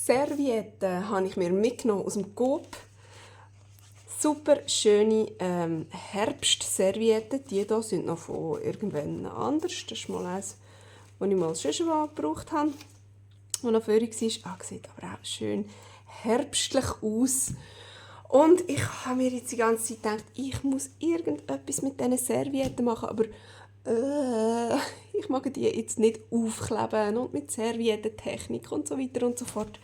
Servietten habe ich mir mitgenommen aus dem Coop. Super schöne Herbstservietten. Die hier sind noch von irgendwann anders. Das ist mal eins, das ich mal schon mal gebraucht habe. Und noch vorher war. Sieht aber auch schön herbstlich aus. Und ich habe mir jetzt die ganze Zeit gedacht, ich muss irgendetwas mit diesen Servietten machen, aber ich mag die jetzt nicht aufkleben und mit Serviettentechnik und so weiter und so fort.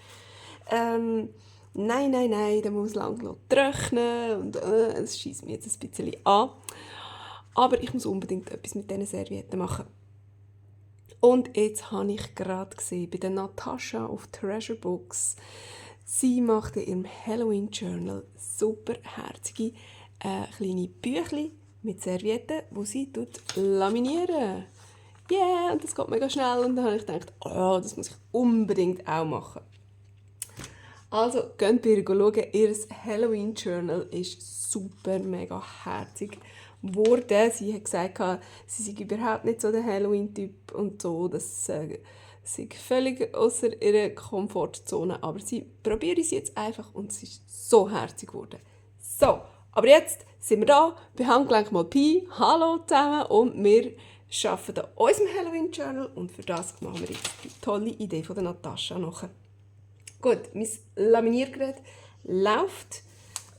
Nein, der muss lange trocknen und es scheisst mir jetzt ein bisschen an. Aber ich muss unbedingt etwas mit diesen Servietten machen. Und jetzt habe ich gerade gesehen, bei der Natascha auf Treasure Books, sie macht in ihrem Halloween Journal super herzige kleine Büchlein mit Servietten, die sie laminieren. Yeah, und das geht mega schnell. Und dann habe ich gedacht, oh, das muss ich unbedingt auch machen. Also, geht bei ihr schauen. Ihr Halloween Journal ist super, mega herzig geworden. Sie hat gesagt, sie sei überhaupt nicht so der Halloween-Typ und so. Das sei völlig außer ihrer Komfortzone. Aber sie probiert es jetzt einfach und es ist so herzig geworden. So, aber jetzt sind wir da bei Handgelenk mal Pi. Hallo zusammen und wir arbeiten an unserem Halloween Journal und für das machen wir jetzt die tolle Idee von der Natascha nachher. Gut, mein Laminiergerät läuft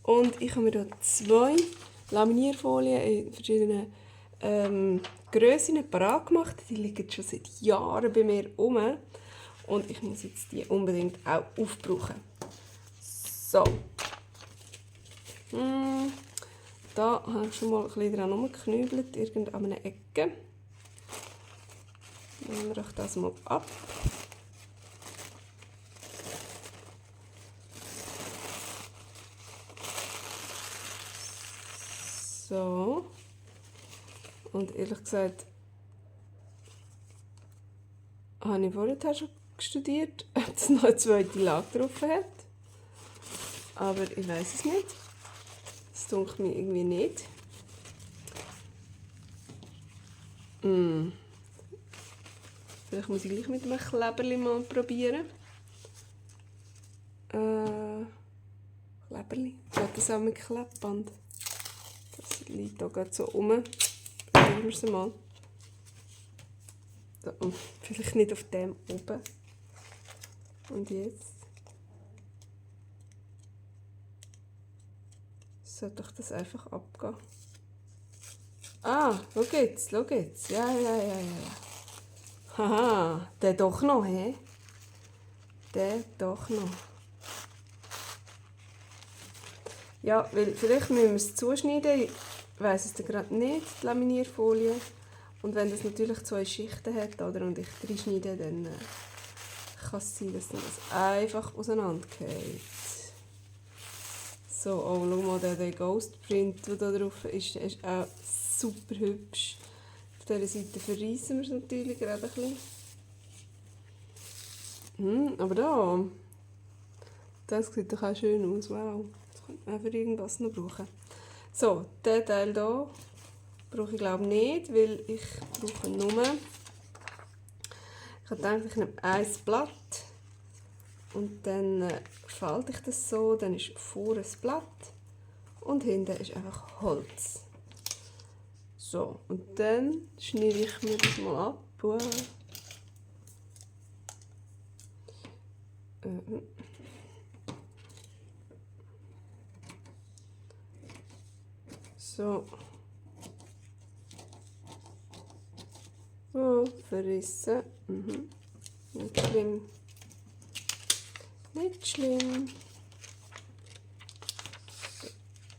und ich habe mir hier 2 Laminierfolien in verschiedenen Grössen parat gemacht. Die liegen schon seit Jahren bei mir rum und ich muss jetzt die unbedingt auch aufbrauchen. So. Da habe ich schon mal ein bisschen dran rumgeknübelt, irgend an einer Ecke. Nehmen wir das mal ab. So. Und ehrlich gesagt, habe ich vorher schon studiert, ob es noch eine zweite Lage drauf hat. Aber ich weiß es nicht. Das dunkelt mir irgendwie nicht. Vielleicht muss ich gleich mit einem Kleberli mal probieren. Kleberli? Geht das auch mit Klebband? Das liegt hier gerade so rum. Probieren wir es mal. Da, vielleicht nicht auf dem oben. Und jetzt sollte doch das einfach abgehen. Ah, schau jetzt. Ja. Haha, der doch noch, hä? Der doch noch. Ja, weil vielleicht müssen wir es zuschneiden. Ich weiss es gerade nicht, die Laminierfolie. Und wenn das natürlich 2 Schichten hat, oder, und ich reinschneide, dann kann es sein, dass das einfach auseinandergeht. So, oh, schau mal, der Ghost Print, der da drauf ist, ist auch super hübsch. Auf dieser Seite verreissen wir es natürlich gerade ein bisschen. Aber da, das sieht doch auch schön aus, wow. Das könnte man auch für irgendwas noch brauchen. So, diesen Teil hier brauche ich glaube nicht, weil ich brauche nur... Ich habe gedacht, ich nehme ein Blatt und dann falte ich das so, dann ist vorne ein Blatt und hinten ist einfach Holz. So, und dann schneide ich mir das mal ab. So. Oh, verrissen. Nicht schlimm. Nicht schlimm.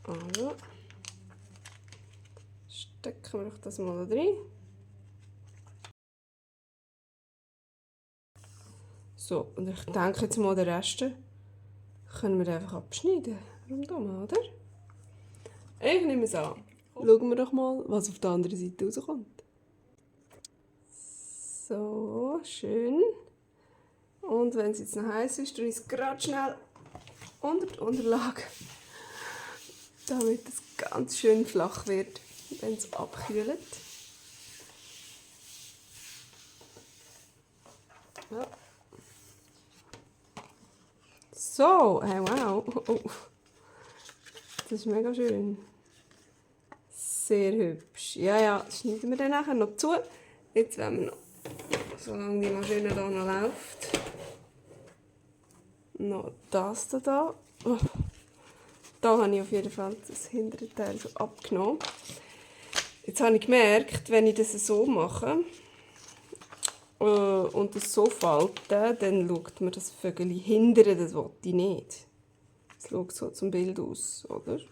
Also. Stecken wir das mal da rein. So, und ich denke jetzt mal, den Rest können wir einfach abschneiden. Rundum, oder? Ich nehme es an. Schauen wir doch mal, was auf der anderen Seite rauskommt. So, schön. Und wenn es jetzt noch heiß ist, drehe ich es gerade schnell unter die Unterlage, damit es ganz schön flach wird, wenn es abkühlt. Ja. So, hey, wow. Oh, das ist mega schön. Sehr hübsch. Ja, ja, das schneiden wir dann nachher noch zu. Jetzt wollen wir noch, solange die Maschine hier noch läuft, noch das da. Oh. Da habe ich auf jeden Fall das hintere Teil so abgenommen. Jetzt habe ich gemerkt, wenn ich das so mache und das so falte, dann schaut mir das Vögel hintere, das will ich nicht. Das schaut so zum Bild aus, oder? Ich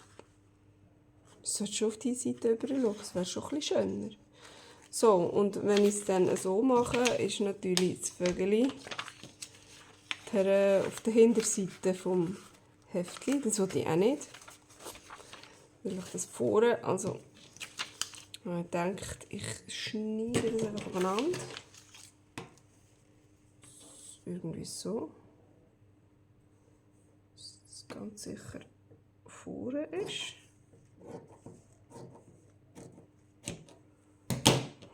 sollte schon auf diese Seite rüber schauen, das wäre schon ein bisschen schöner. So, und wenn ich es dann so mache, ist natürlich das Vögel auf der Hinterseite vom Heftchen. Das will ich auch nicht. Weil ich das vorne, also ich denke, ich schneide das einfach aufeinander. Irgendwie so. Dass das ganz sicher vorne ist.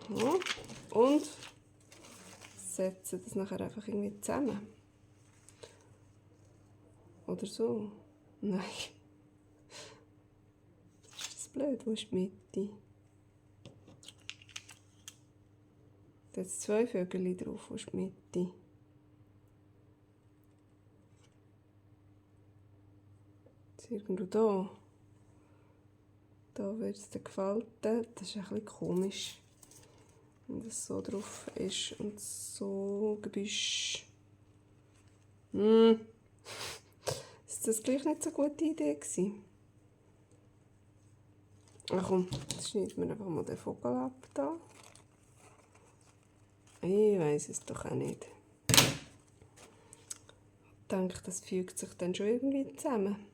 Ja. Und setze das nachher einfach irgendwie zusammen. Oder so. Nein. Ist das blöd? Wo ist die Mitte? Da hat 2 Vögel drauf. Wo ist die Mitte? Ist irgendwo da. Da wird es dann gefalten. Das ist ein bisschen komisch. Wenn das so drauf ist und so Gebüsch. Ist das gleich nicht so eine gute Idee gewesen? Ach komm, jetzt schneiden wir einfach mal den Vogel ab da. Ich weiss es doch auch nicht. Ich denke, das fügt sich dann schon irgendwie zusammen.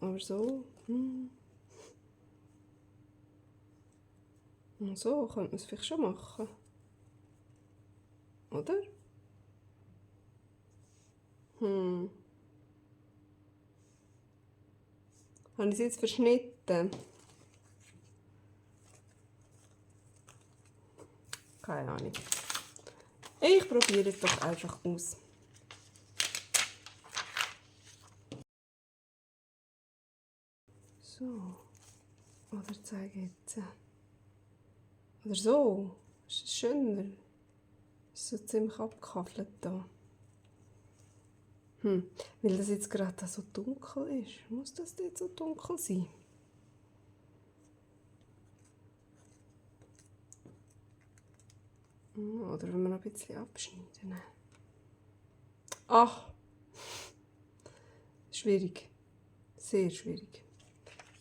Aber so. Und so könnte man es vielleicht schon machen. Oder? Habe ich es jetzt verschnitten? Keine Ahnung. Ich probiere es doch einfach aus. So. Oder zeige jetzt. Oder so. Ist es schöner? Ist so ziemlich abgekaffelt da. Weil das jetzt gerade so dunkel ist. Muss das jetzt so dunkel sein? Oder wenn wir noch ein bisschen abschneiden. Ach! Schwierig. Sehr schwierig.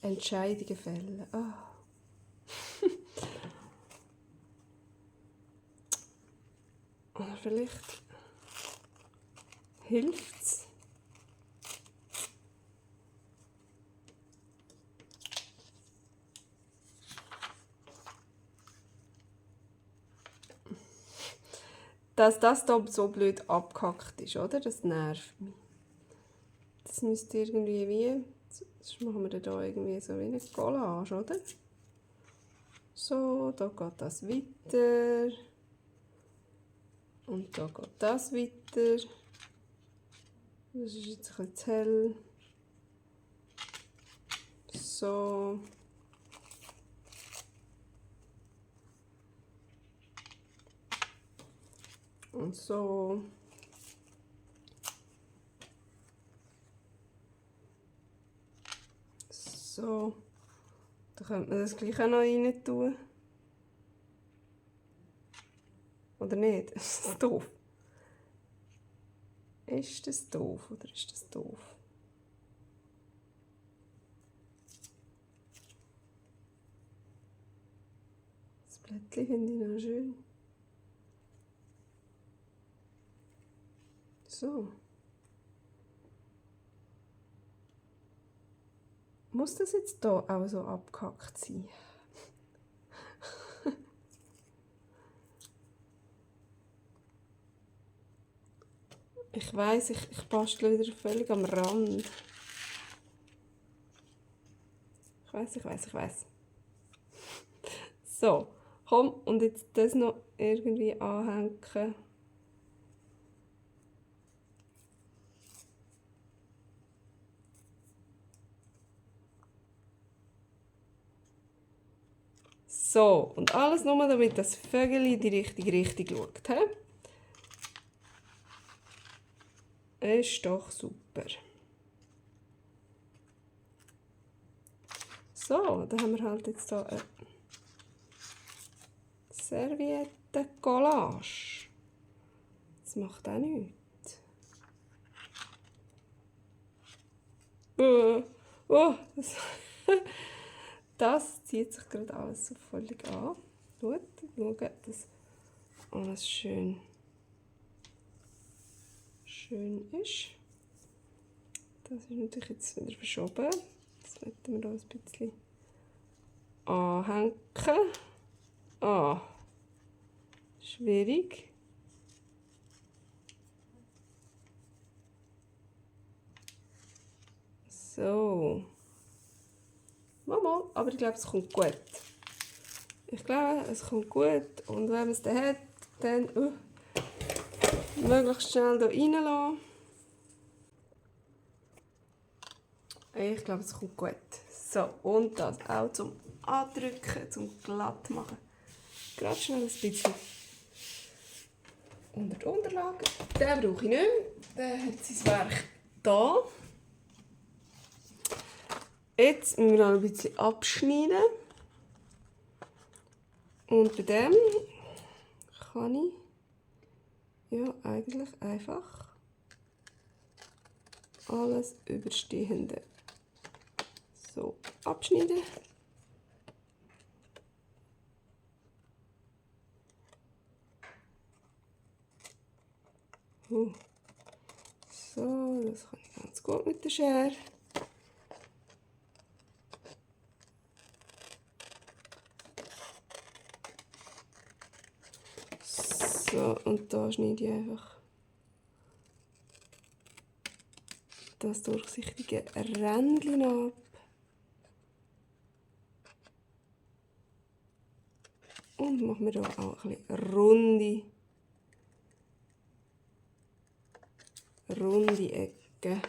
Entscheidungen fällen. Ah. Oder vielleicht hilft's. Dass das hier so blöd abgehackt ist, oder? Das nervt mich. Das müsste irgendwie wie... Das machen wir da irgendwie so wie eine Collage, oder? So, da geht das weiter. Und da geht das weiter. Das ist jetzt ein bisschen zu hell. So. Und so. So. Da könnte man das gleich auch noch rein tun. Oder nicht? Ist das doof? Ist das doof oder ist das doof? Das Blättchen finde ich noch schön. So. Muss das jetzt hier auch so abgehackt sein? Ich weiss, ich bastle wieder völlig am Rand. Ich weiss. So, komm, und jetzt das noch irgendwie anhängen. So, und alles nur, damit das Vögel in die richtige Richtung schaut. He? Ist doch super. So, dann haben wir halt jetzt hier eine Serviette-Collage. Das macht auch nichts. Oh, das zieht sich gerade alles so völlig an. Gut, schauen, dass alles schön ist. Das ist natürlich jetzt wieder verschoben. Das werden wir da ein bisschen anhängen. Ah, schwierig. So. Mama, aber ich glaube, es kommt gut. Ich glaube, es kommt gut. Und wenn man es dann hat, dann möglichst schnell hier reinlassen. Ich glaube, es kommt gut. So, und das auch zum Andrücken, zum glatt machen. Gerade schnell ein bisschen unter die Unterlage. Den brauche ich nicht mehr. Der hat sein Werk da. Jetzt müssen wir noch ein bisschen abschneiden. Und bei dem kann ich ja eigentlich einfach alles Überstehende so abschneiden. So, das kann ich ganz gut mit der Schere. So, und da schneide ich einfach das durchsichtige Rändchen ab. Und machen wir hier auch ein bisschen runde Ecken.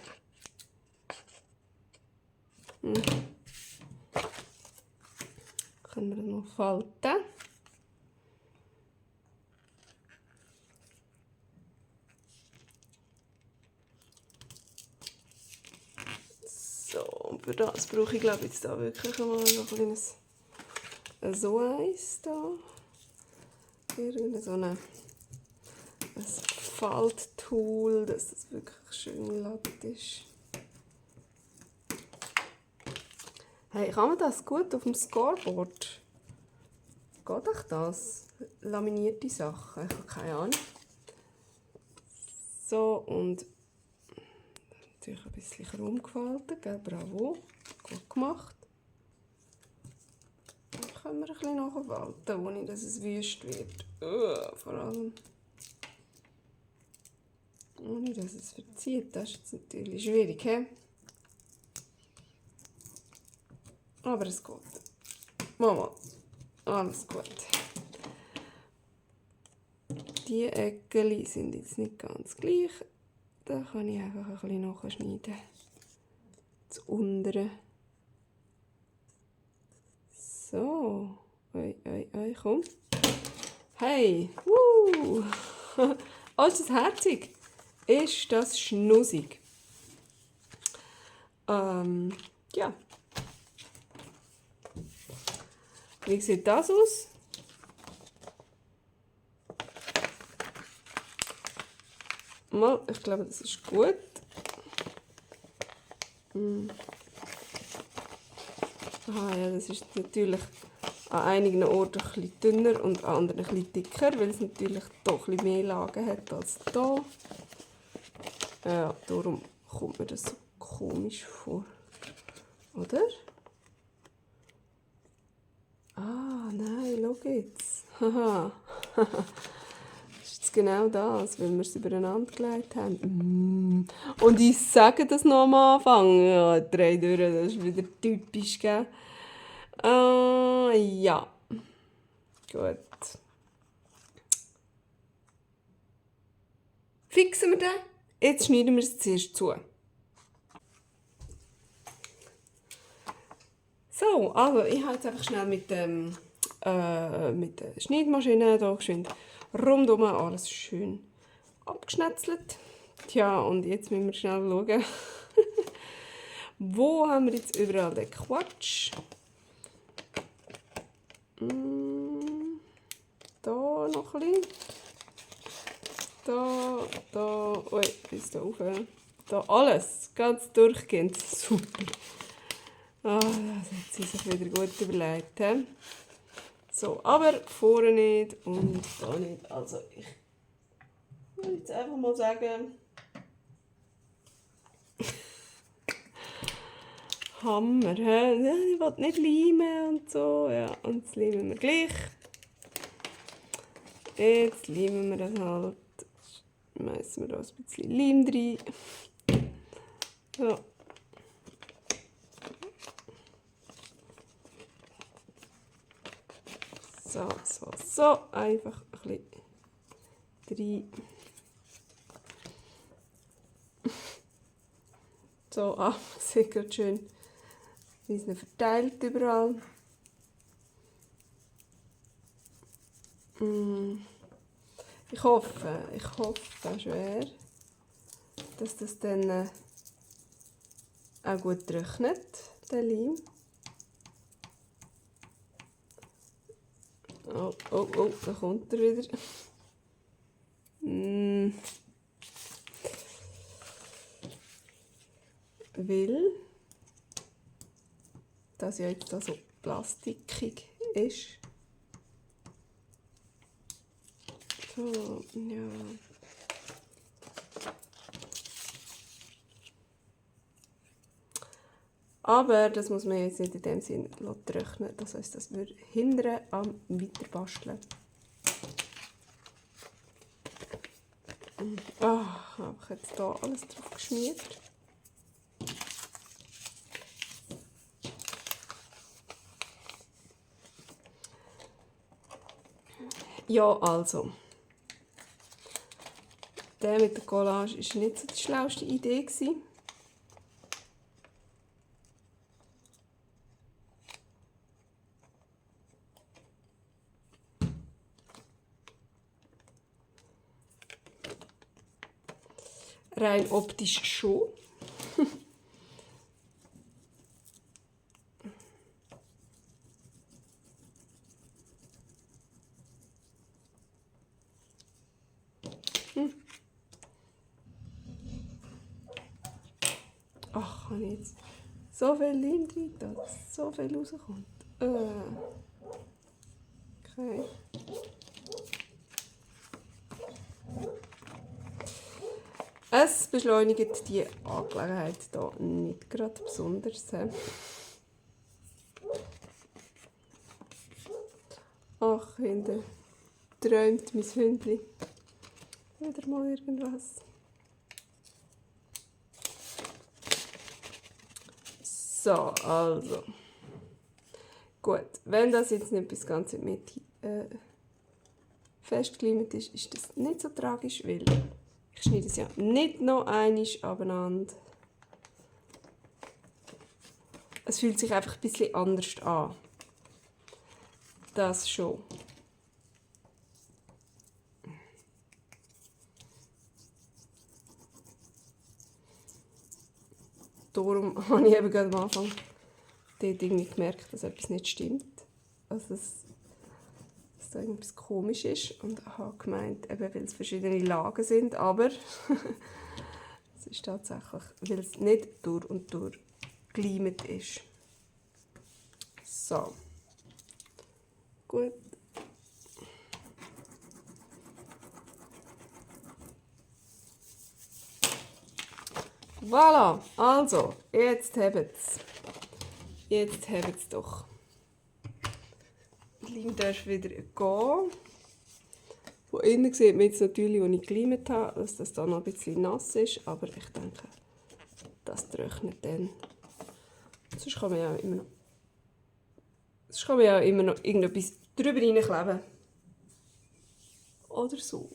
Können wir noch falten. So, und für das brauche ich, glaube ich, jetzt da wirklich mal noch ein kleines so eins da. Irgendein so ein Falttool, dass das wirklich schön glatt ist. Hey, kann man das gut auf dem Scoreboard? Geht euch das? Laminierte Sachen? Ich habe keine Ahnung. So, und natürlich ein bisschen krumm gefaltet, gell? Bravo, gut gemacht. Dann können wir ein bisschen nachfalten, ohne dass es wüst wird. Vor allem ohne dass es verzieht, das ist jetzt natürlich schwierig. He? Aber es geht. Mama, alles gut. Die Ecken sind jetzt nicht ganz gleich. Da kann ich einfach ein bisschen nachschneiden. Das untere. So. Oi, komm. Hey. Oh, ist das herzig? Ist das schnussig? Ja. Wie sieht das aus? Mal, ich glaube, das ist gut. Ah ja, das ist natürlich an einigen Orten ein bisschen dünner und an anderen ein bisschen dicker, weil es natürlich doch ein bisschen mehr Lagen hat als hier. Ja, darum kommt mir das so komisch vor. Oder? Ah, nein, schau jetzt. Haha. Das ist jetzt genau das, weil wir es übereinander gelegt haben. Und ich sage das noch am Anfang. Ja, 3 durch, das ist wieder typisch, gell? Ja. Gut. Fixen wir den. Jetzt schneiden wir es zuerst zu. So, also ich habe jetzt einfach schnell mit dem mit der Schneidmaschine da geschwind rundum alles schön abgeschnetzelt. Tja, und jetzt müssen wir schnell schauen, wo haben wir jetzt überall den Quatsch. Da noch ein bisschen. Da, ui, bis da rauf. Da alles, ganz durchgehend, super. Ah, das hat sie sich wieder gut überlegt. He? So, aber vorne nicht und da nicht. Also ich würde jetzt einfach mal sagen, Hammer. He? Ich will nicht leimen und so. Ja, und das leimen wir gleich. Jetzt leimen wir das halt. Schmeißen wir da ein bisschen Leim rein. So. So. Einfach ein bisschen rein. So, sieht gerade schön, wie es verteilt überall. Ich hoffe schwer, dass das dann auch gut trocknet, der Leim. Oh, da kommt er wieder. Weil das ja jetzt so plastikig ist. So, ja. Aber das muss man jetzt nicht in dem Sinne trocknen, das heisst, das würde hindern am Weiterbasteln. Habe ich jetzt hier alles drauf geschmiert. Ja, also. Der mit der Collage war nicht so die schlauste Idee. Rein optisch schon. Ach, habe ich jetzt so viel Leim drin, dass so viel rauskommt. Okay. Es beschleunigt die Angelegenheit hier nicht gerade besonders. Ach, Kinder, träumt mein Hündchen wieder mal irgendwas. So, also. Gut, wenn das jetzt nicht bis ganz in die Mitte festgeklemmt ist, ist das nicht so tragisch, weil ich schneide es ja nicht noch einmal abeinander. Es fühlt sich einfach ein bisschen anders an. Das schon. Darum habe ich eben gerade am Anfang dort irgendwie gemerkt, dass etwas nicht stimmt. Also dass da irgendwas komisch ist. Und habe gemeint, eben weil es verschiedene Lagen sind, aber es ist tatsächlich, weil es nicht durch und durch geleimt ist. So. Gut. Voilà, also, jetzt habt's. Jetzt habt's doch. Der Leim darf wieder gehen. Von innen sieht man jetzt natürlich, als ich geleimt habe, dass das da noch ein bisschen nass ist, aber ich denke, das trocknet dann. Sonst kann man ja immer noch irgendetwas drüber reinkleben. Oder so.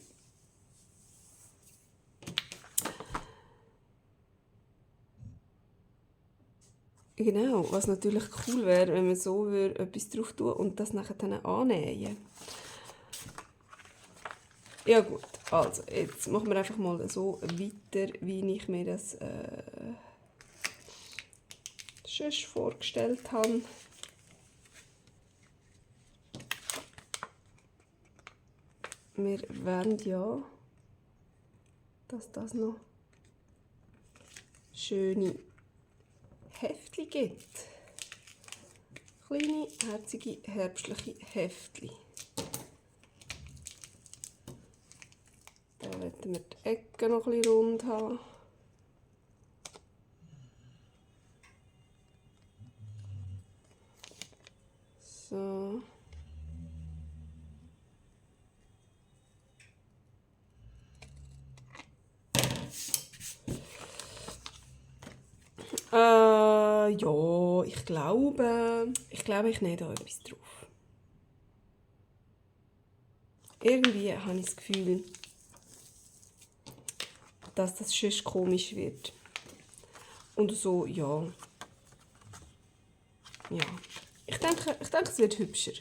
Genau, was natürlich cool wäre, wenn man so etwas drauf tun und das nachher dann annähen. Ja gut, also jetzt machen wir einfach mal so weiter, wie ich mir das schon vorgestellt habe. Wir wollen ja, dass das noch schöne Heftchen gibt. Kleine, herzige, herbstliche Heftchen. Da wollen wir die Ecken noch ein bisschen rund haben. So. Ja, ich glaube, ich nehme da etwas drauf. Irgendwie habe ich das Gefühl, dass das sonst komisch wird. Und so, ja. Ja. Ich denke, es wird hübscher.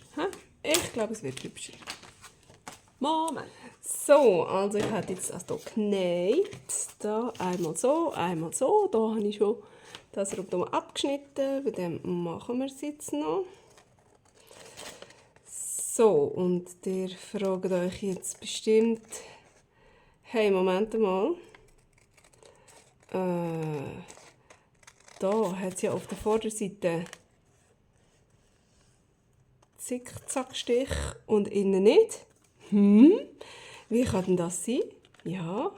Ich glaube, es wird hübscher. Moment. So, also ich habe jetzt also hier genäht. Da einmal so. Da habe ich schon das rundum abgeschnitten. Bei dem machen wir es jetzt noch. So, und ihr fragt euch jetzt bestimmt, hey, Moment mal. Da hat es ja auf der Vorderseite Zickzackstich und innen nicht. Wie kann denn das sein? Ja,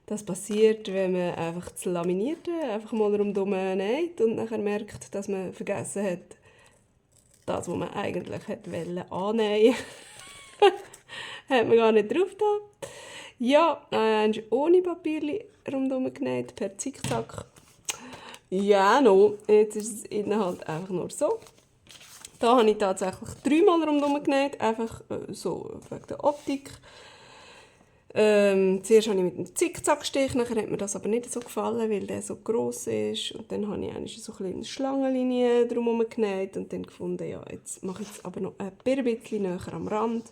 das passiert, wenn man einfach das Laminierte einfach mal rundum näht und nachher merkt, dass man vergessen hat, das, was man eigentlich annähen wollte, hat man gar nicht drauf getan. Ja, ohne Papier rundum genäht, per Zickzack. Ja, no, jetzt ist es innen halt einfach nur so. Da habe ich tatsächlich 3-mal rundum genäht, einfach so wegen der Optik. Zuerst habe ich mit einem Zickzackstich, nachher hat mir das aber nicht so gefallen, weil der so gross ist. Und dann habe ich eigentlich so eine Schlangenlinie drumherum genäht und dann gefunden, ja, jetzt mache ich es aber noch ein bisschen näher am Rand,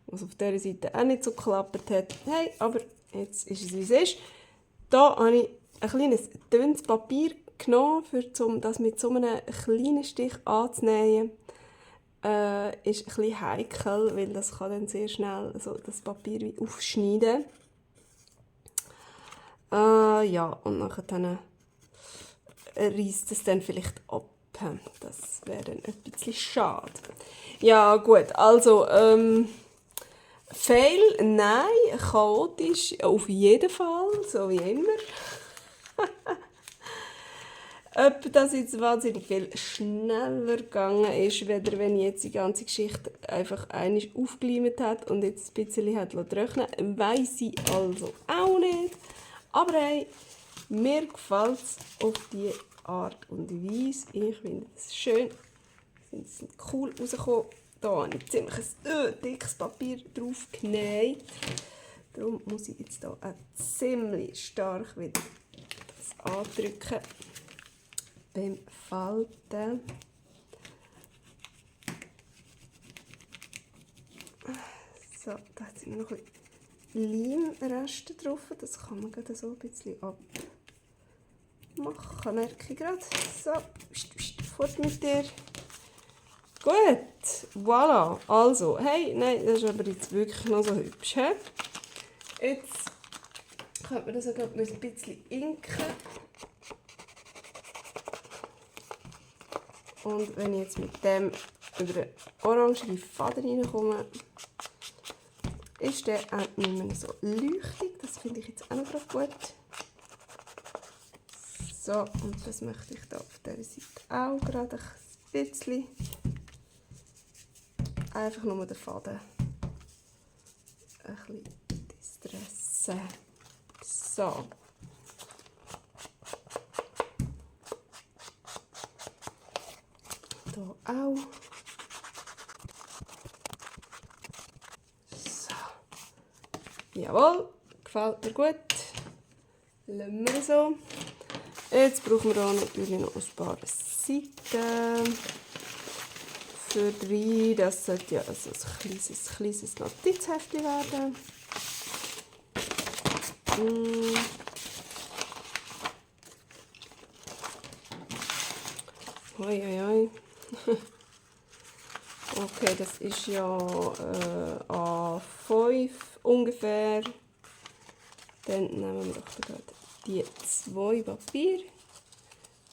was auf dieser Seite auch nicht so geklappt hat. Hey, aber jetzt ist es, wie es ist. Da habe ich ein kleines dünnes Papier genommen, um das mit so einem kleinen Stich anzunähen. Ist ein bisschen heikel, weil das kann dann sehr schnell so das Papier wie aufschneiden. Ja, und nachher dann reißt es dann vielleicht ab. Das wäre dann ein bisschen schade. Ja, gut, also Fail, nein, chaotisch auf jeden Fall, so wie immer. Ob das jetzt wahnsinnig viel schneller gegangen ist, weder wenn jetzt die ganze Geschichte einfach einmal aufgeleimt hat und jetzt ein bisschen hat trocknen, weiss ich also auch nicht. Aber hey, mir gefällt es auf diese Art und Weise. Ich finde es schön. Sie sind cool rausgekommen. Da habe ich ziemlich ein dickes Papier drauf genäht. Darum muss ich jetzt hier auch ziemlich stark wieder das andrücken. Beim Falten. So, da hat immer noch ein bisschen Leimreste drauf. Das kann man gerade so ein bisschen abmachen, merke ich gerade. So, fort mit dir. Gut, voilà. Also, hey, nein, das ist aber jetzt wirklich noch so hübsch. He? Jetzt könnte man das auch gerade ein bisschen inken. Und wenn ich jetzt mit dem über den orangen Faden reinkomme, ist der auch nicht mehr so leuchtig. Das finde ich jetzt auch noch gut. So, und das möchte ich da auf dieser Seite auch gerade ein bisschen. Einfach nur den Faden ein bisschen distressen. So. Hier auch. So. Jawohl, gefällt mir gut. Lassen wir so. Jetzt brauchen wir auch natürlich noch ein paar Seiten für drei. Das sollte ja also ein kleines Notizheftchen werden. Hoi, hoi, hoi. Okay, das ist ja A5 ungefähr. Dann nehmen wir doch gerade die 2 Papier.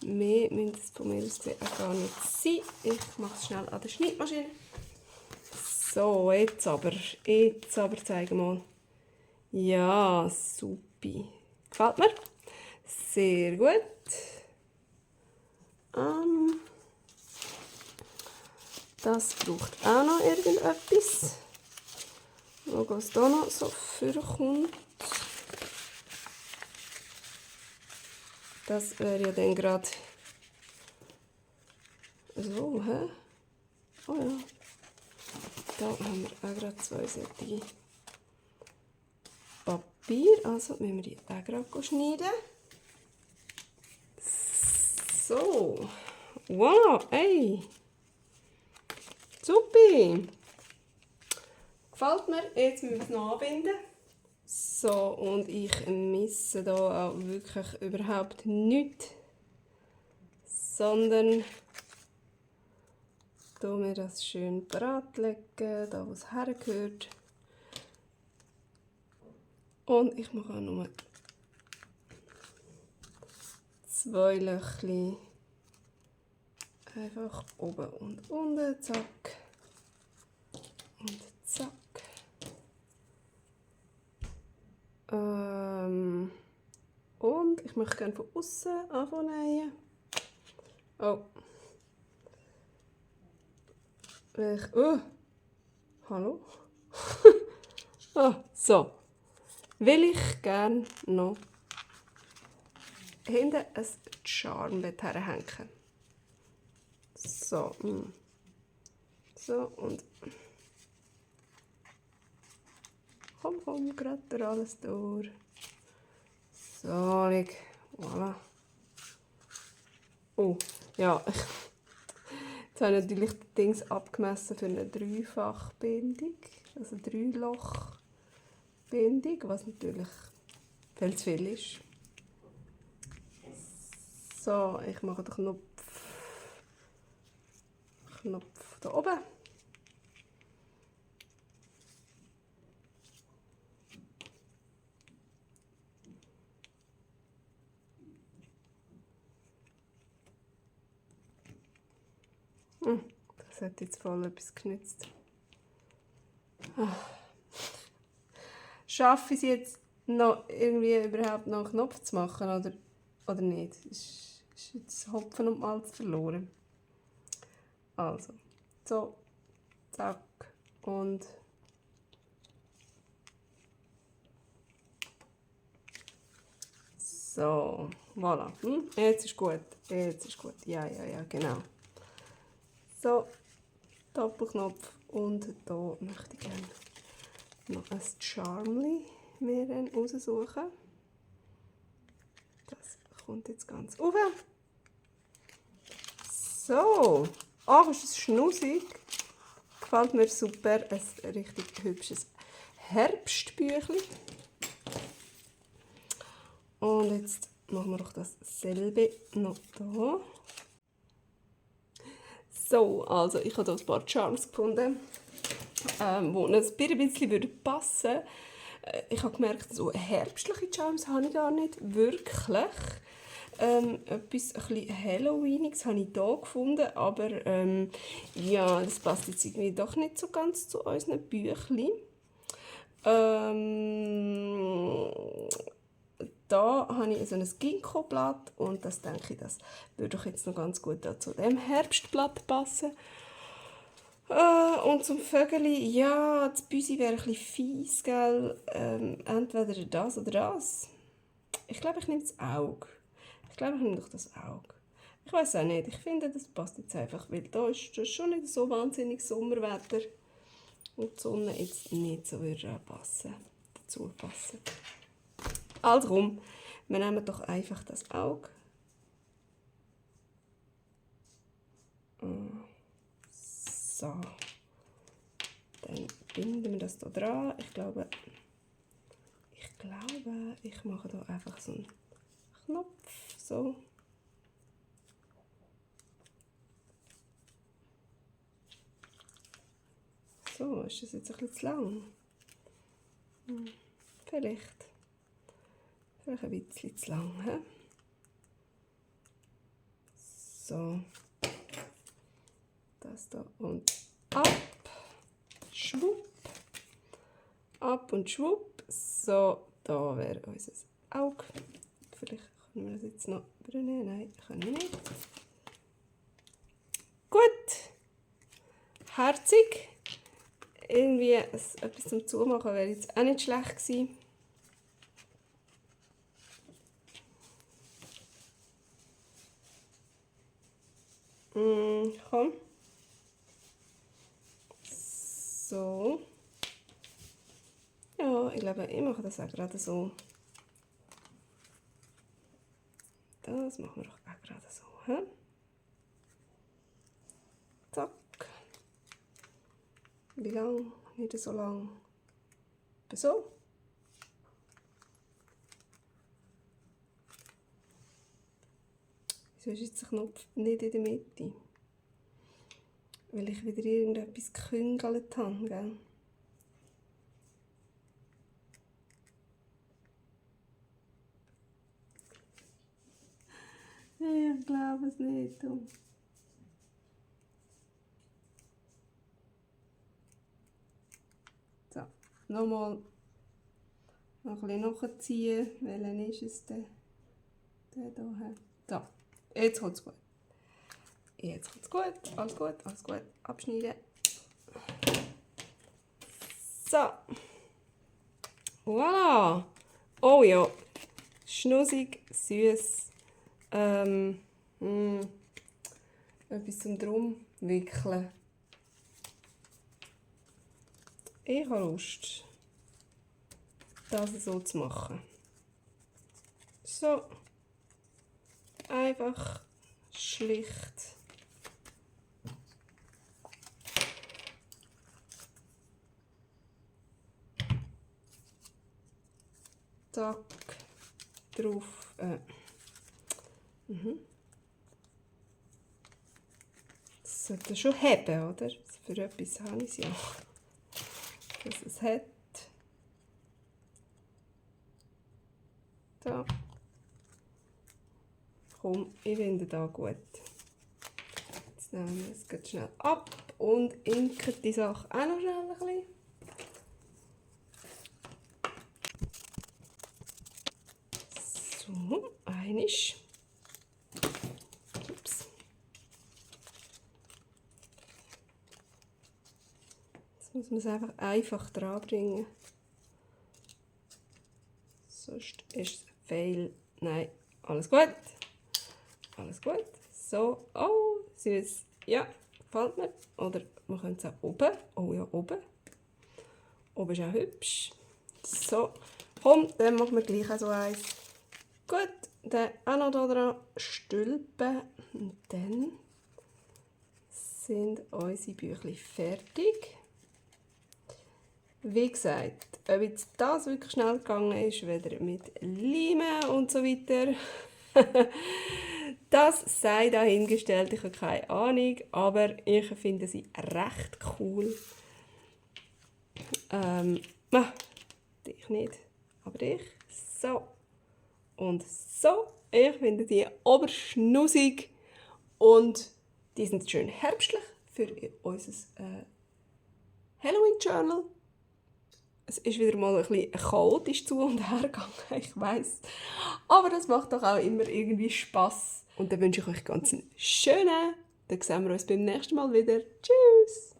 Mehr müssen es von mir aus gesehen auch gar nicht sein. Ich mache es schnell an der Schneidmaschine. So, jetzt aber zeige mal. Ja, super. Gefällt mir. Sehr gut. Das braucht auch noch irgendetwas. Was es da noch so vorkommt. Das wäre ja dann gerade so, hä? Oh ja. Da haben wir auch gerade 2 solche Papier. Also müssen wir die auch gerade schneiden. So. Wow, ey. Super. Gefällt mir. Jetzt müssen wir es noch anbinden. So, und ich misse hier auch wirklich überhaupt nichts. Sondern hier mir das schön parat legen, da wo es hergehört. Und ich mache auch nur 2 Löchchen. Einfach oben und unten, zack. Und zack. Und ich möchte gerne von außen anfangen. Oh. Hallo? So. Will ich gerne noch hinten ein Charmbett herhängen. So. So und komm, gerade alles durch. So, voilà. Oh, ja. Jetzt habe ich natürlich die Dings abgemessen für eine 3-fach-Bindung. Also 3-Loch-Bindung, was natürlich viel zu viel ist. So, ich mache den Knopf da oben. Das hat jetzt voll etwas genützt. Schaffe ich es jetzt noch irgendwie überhaupt noch einen Knopf zu machen oder nicht? Ist jetzt Hopfen und Malz verloren. Also, so, zack und so, voilà. Jetzt ist gut, ja, genau. So, Doppelknopf und da möchte ich gerne noch ein Charmli mir dann raussuchen. Das kommt jetzt ganz rauf. So, ist es schnussig. Gefällt mir super. Ein richtig hübsches Herbstbüchlein. Und jetzt machen wir doch dasselbe noch da. So, also ich habe hier ein paar Charms gefunden, die ein bisschen passen würden. Ich habe gemerkt, so herbstliche Charms habe ich gar nicht wirklich. Etwas ein bisschen Halloweeniges habe ich hier gefunden, aber ja, das passt jetzt irgendwie doch nicht so ganz zu unseren Büchlein. Da habe ich so ein Ginkgo-Blatt und das denke ich, das würde doch jetzt noch ganz gut zu dem Herbstblatt passen. Und zum Vögeli, ja, das Büsi wäre ein bisschen fies, gell? Entweder das oder das. Ich glaube, ich nehme das Auge. Ich glaube, ich nehme doch das Auge. Ich weiß auch nicht, ich finde, das passt jetzt einfach, weil da ist das schon nicht so wahnsinnig Sommerwetter und die Sonne jetzt nicht so würde dazu passen. Also komm, wir nehmen doch einfach das Auge So. Dann binden wir das hier dran. Ich glaube, ich mache hier einfach so einen Knopf. So. So, ist das jetzt ein bisschen zu lang? Vielleicht ein bisschen zu lang. He? So. Das da und ab. Schwupp. Ab und schwupp. So, da wäre unser Auge. Vielleicht können wir das jetzt noch übernehmen. Nein, können wir nicht. Gut. Herzig. Irgendwie etwas zum Zumachen wäre jetzt auch nicht schlecht gewesen. Komm. So. Ja, ich glaube, ich mache das auch gerade so. Das machen wir doch auch gerade so. He? Zack. Wie lang? Nicht so lang. So. Wieso ist jetzt der Knopf nicht in der Mitte? Weil ich wieder irgendetwas geküngelt habe, gell? Ich glaube es nicht. So, nochmal noch ein bisschen nachziehen. Welchen ist es denn? Der hier. So, jetzt kommt es gut. Jetzt kommt es gut. Alles gut, alles gut. Abschneiden. So. Voilà. Oh ja. Schnussig, süß. Etwas zum Drumwickeln. Ich habe Lust, das so zu machen. So. Einfach schlicht. Zack. Drauf. Das sollte schon haben, oder? Für etwas habe ich es ja. Dass es hat. Da. Komm, ich finde da gut. Jetzt nehmen wir es ganz schnell ab und inken die Sache auch noch schnell ein bisschen. So, einisch. Ups. Jetzt muss man es einfach dran bringen. Sonst ist es fail. Nein, alles gut. Alles gut. So, oh, süß. Ja, gefällt mir. Oder wir können es auch oben. Oh ja, oben. Oben ist auch hübsch. So, komm, dann machen wir gleich auch so eins. Gut, dann auch noch hier dran stülpen. Und dann sind unsere Büchlein fertig. Wie gesagt, ob jetzt das wirklich schnell gegangen ist, weder mit Leimen und so weiter, das sei dahingestellt, ich habe keine Ahnung, aber ich finde sie recht cool. Ich nicht, aber ich. So. Und so. Ich finde die oberschnussig und die sind schön herbstlich für unser Halloween-Journal. Es ist wieder mal ein bisschen chaotisch zu und her gegangen, ich weiss. Aber das macht doch auch immer irgendwie Spass. Und dann wünsche ich euch ganz einen schönen. Dann sehen wir uns beim nächsten Mal wieder. Tschüss!